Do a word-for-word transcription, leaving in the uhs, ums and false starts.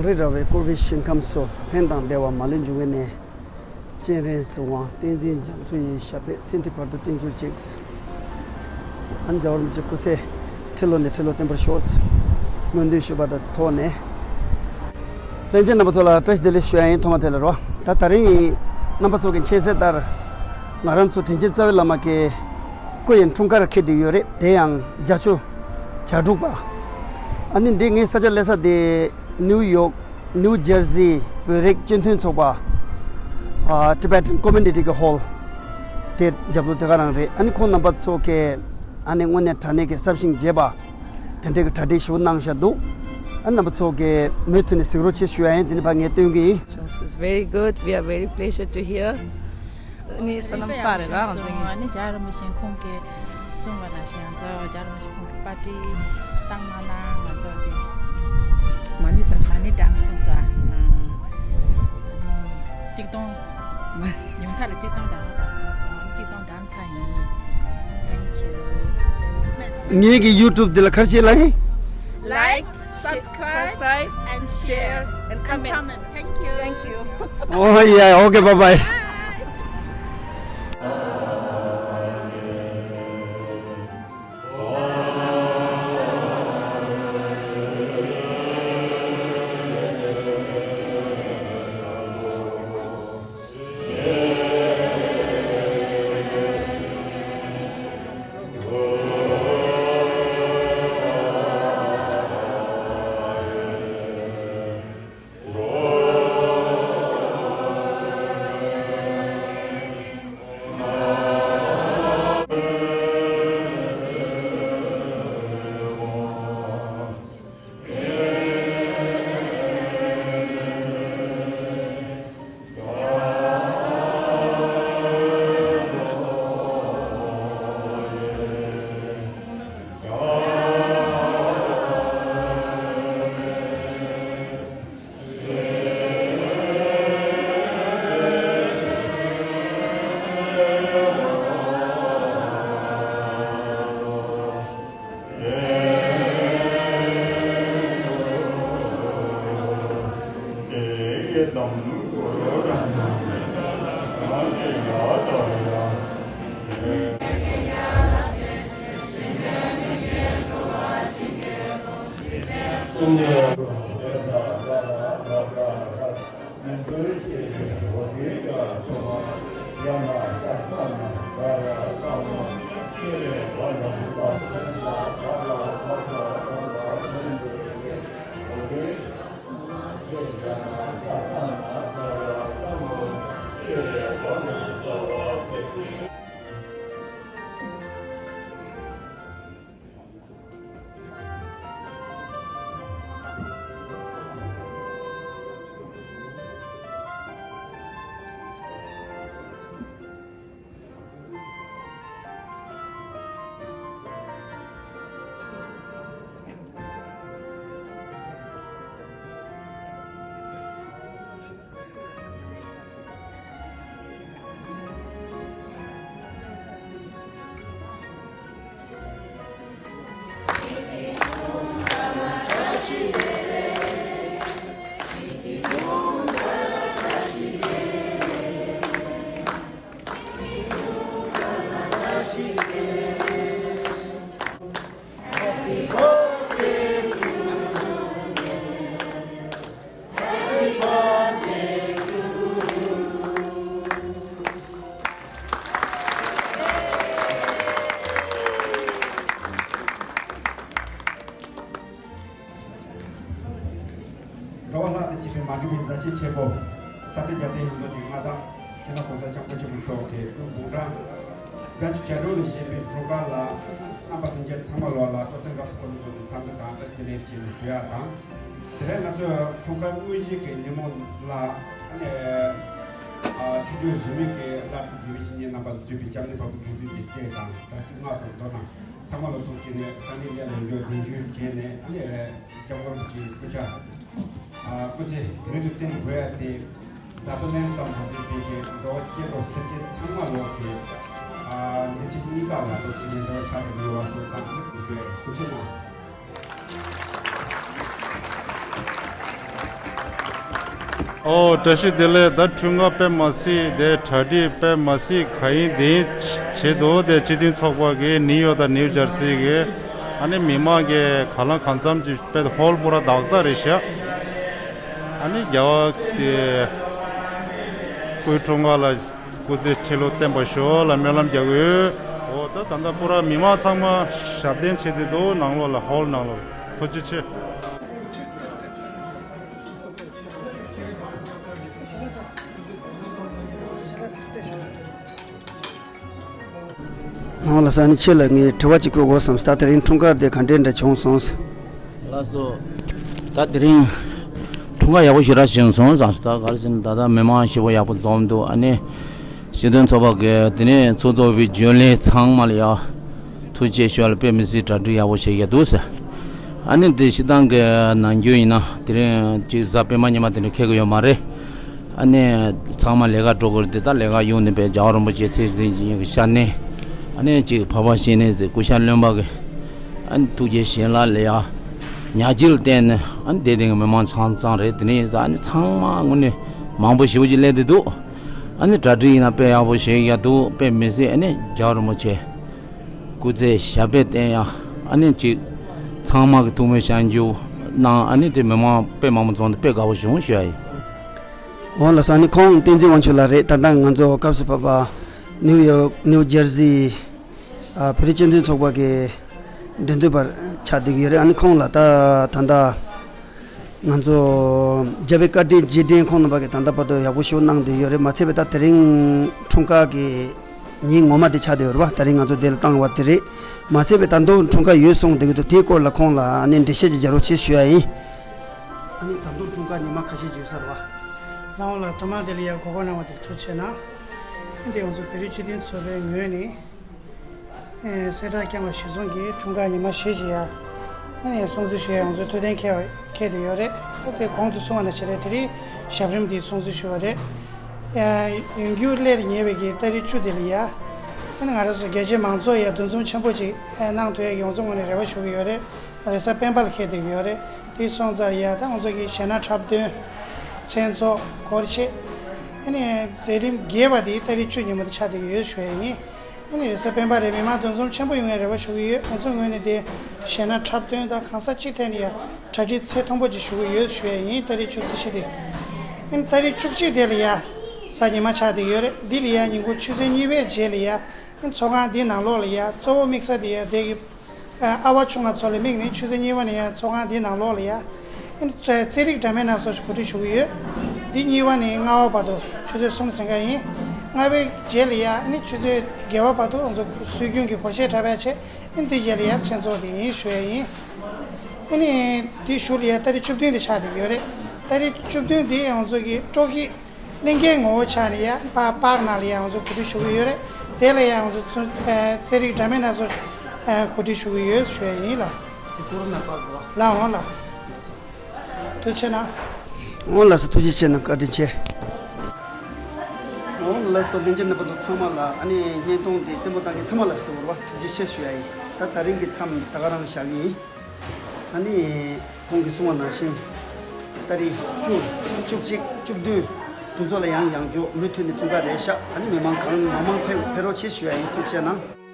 རེ་ར་བའི་བསྐོར་བའི་ཞིང་ཁམས་སུ། ཕན་དང་བདེ་བ་མ་ལུས་འབྱུང་བའི་གནས། སྤྱན་རས་གཟིགས་དབང་བསྟན་འཛིན་རྒྱ་མཚོ་ཡི་ཞབས་པད་སྲིད་མཐའི་བར་དུ་བརྟན་གྱུར་ཅིག་ཨ་ནི་རྒྱལ་བ་རིན་པོ་ཆེ་སྐུ་ཚེ་ཁྲི་ལོ་ནས་ཁྲི་ལོ་བརྟན་པར་ཤོག་སྨོན་འདུན་ཞུ་བ་དང་ཐོག་ནས། ལྷན་རྒྱས་རྣམ་པ་ཚོ་ལ་བཀྲ་ཤིས་བདེ་ལེགས་ཞུ་ཡ་ཡིན། ཐོག་མ་དེ་ལ་རོ། ད་དེ་རིང་རྣམ་པ་ཚོ་གི་མཁྱེན་གསལ་ལྟར། ང་རང་ཚོ་དྲིན་ཅན་རྩ་བའི་བླ་མ་གི་སྐུ་ཡི་འཁྲུངས་སྐར་འཁེལ་བསྡད་ཡོད་རེད། དེ་ཡང་བརྒྱད་ཅུ་གྱ་དྲུག་པ། ཨ་ནི་འདི་ངའི་ས་ཆ་སླེབས་ས་དེ་ནིའུ་ཡོག་ནིའུ་ཇར་སི་བོད་རིགས་སྤྱི་མཐུན་ཚོགས་པ། ཨ། Tibetan Community གི་ཧོལ་དེ་རྒྱབ་ལོགས་དེ་ག་རང་རེད། ཨ་ནི་ཁོང་རྣམ་པ་ཚོ་གི་ཨ་ནི་དངོས་གནས་དྲང་གནས་ཀྱི་གསར་བཞེངས་རྒྱས་པ་དེ་འདྲའི་གི་གྲ་སྒྲིག་ཞུ་གནང་བཞག་འདུག་ཨ་རྣམ་པ་ཚོ་གི་མུ་མཐུད་ནས་གཟིགས་རོགས་བྱེད་ཞུ་ཡ་ཡིན། དེ་ནི་ཕ་ངས་སྟོན་གི་ཡིན། It's very good. We are very pleasure to hear. ནི་ས་ནམ་ས་རེད་ར་ང་ཚོ་གི། ནི་རྒྱལ་བ་རིན་པོ་ཆེ་ཁོང་གིས་གསུངས་པ་ནང་བཞིན་ང་ཚོ་རྒྱལ་བ་རིན་པོ་ཆེ་ཁོང་གིས་པར་ཊི་བཏང་གནང་ན་ང་ཚོ་གི་མ་ཎི་བགྲང་མ་ཎི་བགྲང་གསུངས་སོ། ཨ་ནི་གཅིག་སྟོང་ཉུང་མཐའ་ལ་གཅིག་སྟོང་བགྲང་རོགས་གནང་གསུངས་སོ། ཨ་ནི་གཅིག་སྟོང་བགྲང་ཚར་ཡིན། Thank you. ངེད་ཀྱི་ཡུ་ཊུབ་འདི་ལ་ཁར་ཆེ་ལ་ཡིན། Like, subscribe, and share, and comment. Thank you. Thank you. Oh yeah, okay, bye bye. འགྲོ་བ་ལྷ་དང་བཅས་པའི་མ་འདྲིས་པའི་མཛའ་བཤེས་ཆེན་པོ། ས་སྟེང་རྒྱལ་བསྟན་ཡོངས་རྫོགས་ཀྱི་མངའ་བདག་སྤྱི་ནོར་༸གོང་ས་༸སྐྱབས་མགོན་ཆེན་པོ་མཆོག་གི་སྐུ་དགུང་གྲངས་བརྒྱད་ཅུ་གྱ་དྲུག་ལ་བཞེས་པའི་འཁྲུངས་སྐར་ལ། རྣམ་པ་ལྷན་རྒྱས་ཚང་མ་ལོག་ལ་སྤྲོ་ཚང་དགའ་སྤྲོ་སྐོར་ལ་འཛོམས་ནས་འཚམས་འདྲི་དང་བཀྲ་ཤིས་བདེ་ལེགས་ཞེས་ནས་ཞུ་ཡ་དང་། དེ་རིང་ང་ཚོས་འཁྲུངས་སྐར་དངོས་གཞི་གི་ཉིན་མོ་ལ། ཨ་ནི། ཨ། ཆོས་བརྒྱུད་རིས་མེད་ཀྱི་བླ་སྤྲུལ་དགེ་བའི་བཤེས་གཉེན་རྣམ་པ་ལ་གཙོས་པའི་སྐྱབས་གནས་བ་སྤུ་དགེ་འདུན་གྱི་སྡེ་དང་གྲྭ་ཚང་ལྔ་དང་མདོར་ན་ཚང་མ་ལ་ཐུགས་རྗེ་ཆེ་ནས་ས་གནས་འདི་ལ་ཡོད་རྒྱུན་བྱས་ནས། ཨ་ནི། རྒྱལ་བ་རིན་པོ་ཆེའི་སྐུ་ཕྱྭ། ཨ། སྐུ་ཚེ་མུ་མཐུད་བརྟན་དགོས་ཡ་དེ། བདག་པོ་ལེན་ཙམ་མ་ཟད་པའི་ཞིང་འགྲོ་བ་སྐྱེ་འགྲོ་སེམས་ཅན་ཚང་མ་ལོག་གི། ཨ། འདི་ཕྱི་གཉིས་ཀ་ལ་འགྲོ་ཚུལ་གྱི་འགྲོ་བ་ཆགས་ཏེ་ཡོད་པ་སོགས་ཙམ་ཞིག་ཞུ་བའི་སྐུ་ཕྱྭ་གནང་། ཨོ་བཀྲ་ཤིས་བདེ་ལེགས། ད་འཁྲུངས་སྐར་དཔེ་མ་སྲིད་དེ་གྲ་སྒྲིག་དཔེ་མ་སྲིད་ག་ཡིན་དེ་བྱེད་འདུག་དེ་སྤྱི་མཐུན་ཚོགས་པ་གི་ནིའུ་ཡོག་དང་ནིའུ་ཇར་སི་གི་ཨ་ནི་མི་མང་གི་ག་ལ་གང་འཚམ་གྱི་དཔེ་ཧོལ་པུ་ར་དག་དག་རེད་ཤག་ཨ་ནི་རྒྱལ་བ་དེ་སྐུའི་འཁྲུངས་སྐར་ལ་སྐུ་ཚེ་ཁྲི་ལོ་བརྟན་པ་ཤོག་ལ་སྨོན་ལམ་རྒྱག་གི་ཡོད། འོ་ད་ད་ལྟ་པུ་ར་མི་མང་ཚང་མ་ཞབས་བརྟན་བྱེད་དེ་འདུག་ནང་ལོགས་ལ་ཧོལ་ནང་ལོགས་ལ། ཐུགས་རྗེ་ཆེ། ཨོ་ལགས་སོ། ཨ་ནི་ཁྱེད་ལ་ངས་དྲི་བ་གཅིག་བཀོད་དགོས་བསམ་སོང་། ད་དེ་རིང་འཁྲུངས་སྐར་དེ་ག་འདྲས་འདྲ་བྱུང་སོང་། ལགས་སོ། ད་དེ་རིང་འཁྲུངས་སྐར་ཡག་པོ་ཞེ་དྲག་བྱུང་སོང་བསམ་སོང་། ད་ག་རེ་ཟེར་ན་ད་ལྟ་མི་མང་ཞེ་པོ་ཡག་པོ་འཛོམས་འདུག་ཨ་ནི་སྤྱི་མཐུན་ཚོགས་པ་གི་དེ་ནས་ཚོགས་གཙོ་བའི་རྒྱུན་ལས་ཚང་མ་ལ་ཡ་ཐུགས་རྗེ་ཆེ་ཞུ་བ་ལ་དཔེ་མི་སྲིད་གྲ་སྒྲིག་ཡག་པོ་བྱེད་ཀྱི་འདུག་ཟེར། ཨ་ནི་དེ་སྤྱིར་བཏང་གི་ནམ་རྒྱུན་ཡིན་ན་དེ་རིང་གཅིག་གཟའ་སྤེན་པ་ཉི་མ་དེ་འདྲ་འཁེལ་གི་ཡོད་མ་རེད། ཨ་ནི་ཚང་མ་ལས་ཀ་འགྲོ་དགོས་རེད། དེ་ད་ལས་ཀ་ཡོང་ནས་པའི་རྒྱལ་བ་རིན་པོ་ཆེ་ཚེ་རིང་གི་ཤར་ནས་ཨ་ནི་གཅིག་འཕགས་པ་སྤྱན་རས་གཟིགས་སྐུ་ཤ་རློན་པ་གི་ཨ་ནི་ཐུགས་རྗེ་བཞེས་ལ་ལས་ཡ་ཉག་གཅིག་ལ་བརྟེན་ནས་ཨ་ནི་བསྡད་དེ་གི་མི་མང་ཚང་ཚང་རེད། དེ་ནས་ཡིན་ས་ཨ་ནི་ཚང་མ་དངོས་གནས་མང་པོ་ཞེ་པོ་ཅིག་སླེབས་བསྡད་འདུག་ཨ་ནི་གྲ་སྒྲིག་ཡིན་ན་དཔེ་ཡག་པོ་བྱེད་ཡ་འདུག་དཔེ་མི་སྲིད་ཨ་ནི་རྒྱལ་བ་རིན་པོ་ཆེ་སྐུ་ཚེ་ཞབས་པད་བརྟན་ཡ་ཨ་ནི་གཅིག་ཚང་མ་གི་ཐུགས་སྨོན་ཤམ་འཇུག་གནང་། ཨ་ནི་དེ་མི་མང་དཔེ་མང་པོ་འཛོམས་ཏེ་དཔེ་དགའ་པོ་བྱུང་ཞུ་ཡ་ཡིན། འོ་ལགས་སོ། ཨ་ནི་ཁོང་བསྟན་འཛིན་དབང་ཕྱུག་ལགས་རེད། ད་ལྟ་ང་ཚོ་སྐབས་སུ་བབས་པ་ནིའུ་ཡོག་ནིའུ་ཇར་སི་ཨ་བོད་རིགས་སྤྱི་མཐུན་ཚོགས་པ་གི་འགྲན་བསྡུར་པ་ཆགས་བསྡད་ཀྱི་ཡོད་རེད། ཨ་ནི་ཁོང་ལ་ད་ད་ལྟ་ང་ཚོ་རྒྱལ་བའི་བཀའ་དྲིན་རྗེས་དྲན་ཁོང་རྣམ་པ་གིས་ད་ལྟ་བར་དུ་ཡག་པོ་ཞིག་གནང་བསྡད་ཡོད་རེད། མ་ཚད་པའི་ད་དེ་རིང་འཁྲུངས་སྐར་གྱི་ཉིན་ངོ་མ་དེ་ཆགས་བསྡད་ཡོད་རེད་པ། དེ་རིང་ང་ཚོ་འདི་ལ་བཏང་བ་དེ་རེད། མ་ཚད་པའི་ད་དུང་འཁྲུངས་སྐར་ཡོལ་སོང་བསྡད་ཀྱི་འདུག་དེའི་སྐོར་ལ་ཁོང་ལ་ཨ་ནི་འགྲེལ་བཤད་ཅིག་རྒྱག་རོགས་བྱེད་ཞུ་ཡ་ཡིན། ཨ་ནི་ད་དུང་འཁྲུངས་སྐར་ཉི་མ་ཁ་ཤས་ཅིག་ཡོད་ས་རེད་པ། ལགས་འོང་ལགས། ཐོག་མར་དེ་ལ་ཡ་གོ་སྐབས་གནང་བ་དེ་ལ་ཐུགས་རྗེ་གནང་། ཨ་ནི་དེ་ང་ཚོ་བོད་རིགས་སྤྱི་མཐུན་ཚོགས་པའི་ངོས་ནས། ཨེ་གསལ་བསྒྲགས་བསྐྱངས་པ་གཞིར་བཟུང་གིས་འཁྲུངས་སྐར་ཉི་མ་བཞི་ཞིག་ཡ། ཨ་ནི་སྲུང་བརྩི་ཞུ་ཡ་ང་ཚོས་ཐུགས་གཏན་འཁེལ་བ་འཁེལ་བསྡད་ཡོད་རེད། ཨ་དེ་གོང་དུ་གསུངས་པ་ནང་བཞིན་རེད། དེ་རིང་ཞབས་རིམ་འདི་སྲུང་བརྩི་ཞུ་བ་རེད། ཡ་ཡོང་རྒྱུ་སླེབས་ཉེ་བའི་གི་ཏ་རིག་བཅུ་དེ་ལ་ཡ། ཨ་ནི་ང་རང་ཚོ་རྒྱལ་སྤྱིའི་མང་ཚོགས་ཡ་འདུ་འཛོམས་ཆེན་པོ་ཅིག་ཨེ་གནང་ཐུབ་ཡ་གི་ང་ཚོ་ངོས་ནས་རེ་བ་ཞུ་གི་ཡོད་རེད། རེས་གཟའ་སྤེན་པ་ལ་འཁེལ་བསྡད་ཀྱི་ཡོད་རེད། དེ་སོང་ཙང་ཡ་ད་ང་ཚོ་གི་གཞས་སྣ་འཁྲབ་སྟོན། མཚན་ཚོགས་སྐོར་ཆེད། ཨ་ནི་མཛད་རིམ་རྒྱས་པ་དེ་ཏ་རིག་བཅུ་ཉིན་མོ་དེ་ཆགས་བསྡད་ཀྱི་ཡོད་ཞུ་ཡ་ཡིན། ཨ་ནི་རེས་གཟའ་སྤེན་པ་རེད། མི་མང་འདུ་འཛོམས་ཆེན་པོ་ཡོང་ཡ་རེ་བ་ཞུ་གི་ཡོད། ང་ཚོ་ངོས་ནས་དེ་གཞས་སྣ་འཁྲབ་སྟོན་དང་གང་ས་ཅི་ཐད་ནས་ཡ་གྲ་སྒྲིག་ཚད་མཐོན་པོ་ཅིག་ཞུ་གི་ཡོད་ཞུ་ཡ་ཡིན། ཏ་རིག་བཅུ་ཚེས་བཞི་དེ། ཨ་ནི་ཏ་རིག་བཅུ་གཅིག་དེ་ལ་ཡ་གཟའ་ཉི་མ་ཆགས་བསྡད་ཀྱི་ཡོད་རེད། འདི་ལ་ཡ་ཉིན་གུང་ཆུ་ཚོད་གཉིས་པའི་རྗེས་ལ་ཡ་ཨ་ནི་ཚོགས་ཁང་འདི་ནང་ལོགས་ལ་ཡ་གཙོ་བོ་དམིགས་ས་དེ་ཡ་དེ་གི་ཨ་ཨ་བ་ཆུང་ང་ཚོ་ལ་དམིགས་ནས་ཆུ་ཚོད་གཉིས་པ་ནས་ཡང་ཚོགས་ཁང་འདིའི་ནང་ལོགས་ལ་ཡ། ཨ་ནི་རྩེད་རིགས་འདྲ་མིན་སྣ་ཚོགས་ཤིག་གོ་སྒྲིག་ཞུ་གི་ཡོད། འདི་གཉིས་པ་ནས་ལྔ་པ་བར་དུ་ཆུ་ཚོད་གསུམ་ཟིན་ག་ཡིན། ལྔ་པའི་རྗེས་ལ་ཡ་ཨ་ནི་ཆུ་ཚོད་བརྒྱད་པ་བར་དུ་ང་ཚོ་སྲོལ་རྒྱུན་གྱི་སྒོར་གཞས་འཁྲབ་ཡ་བྱས། ཨ་ནི་འདི་རྗེས་ལ་ཡ་མཚན་ཚོགས་དེ་ཡིན་ཞུ་ཡ་ཡིན། ཨ་ནི་འདི་གཞུག་ལ་ཡ་ཏ་རིག་བཅུ་བདུན་དེ་ཆགས་བསྡད་ཀྱི་ཡོད་རེད། ཏ་རིག་བཅུ་བདུན་དེ་ང་ཚོ་གི་སྤྲོ་སྐྱིད། གླིང་གའི་ངོ་བོ་ཆགས་ནས་ཡ་པ་པཱརྐ་ནང་ལ་ཡ་ང་ཚོ་གོ་སྒྲིག་ཞུ་གི་ཡོད་རེད། དེ་ལ་ཡ་ང་ཚོ་ཚུན་ཨ་རྩེད་རིགས་འདྲ་མིན་སྣ་ཚོགས་ཨ་གོ་སྒྲིག་ཞུ་གི་ཡོད་ཞུ་ཡ་ཡིན་ལགས། དེ་ཀོ་རོ་ན་པཱརྐ་རེད་པ། ལགས་འོང་ལགས། ཐུགས་རྗེ་གནང་། འོང་ལགས་སོ། ཐུགས་རྗེ་ཆེ་གནང་། བཀའ་དྲིན་ཆེ། འོང་ལགས་སོ། ལྷན་རྒྱས་རྣམ་པ་ཚོ་ཚང་མ་ལ་ཨ་ནི་བརྙན་ཐུང་འདི་ལྟད་མོ་བཏང་མཁན་ཚང་མ་ལ་གསོལ་བ་ཐུགས་རྗེ་ཆེ་ཞུ་ཡ་ཡིན། ད་དེ་རིང་གི་མཚམས་ད་ག་རང་བཞག་གི་ཡིན། ཨ་ནི་ཁོང་གིས་གསུངས་པ་ནང་བཞིན་ཏ་རིག་བཅུ། བཅུ་གཅིག་བཅུ་བདུན་དེ་ཚོ་ལ་ཡང་ཡང་བསྐྱར་མུ་མཐུད་ནས་འཁྲུངས་སྐར་རེད་ཤག་ཨ་ནི་མི་མང་གང་མང་མང་ཕེབས་ཕེབས་རོགས་བྱེད་ཞུ་ཡ་ཡིན། ཐུགས་རྗེ་གནང་།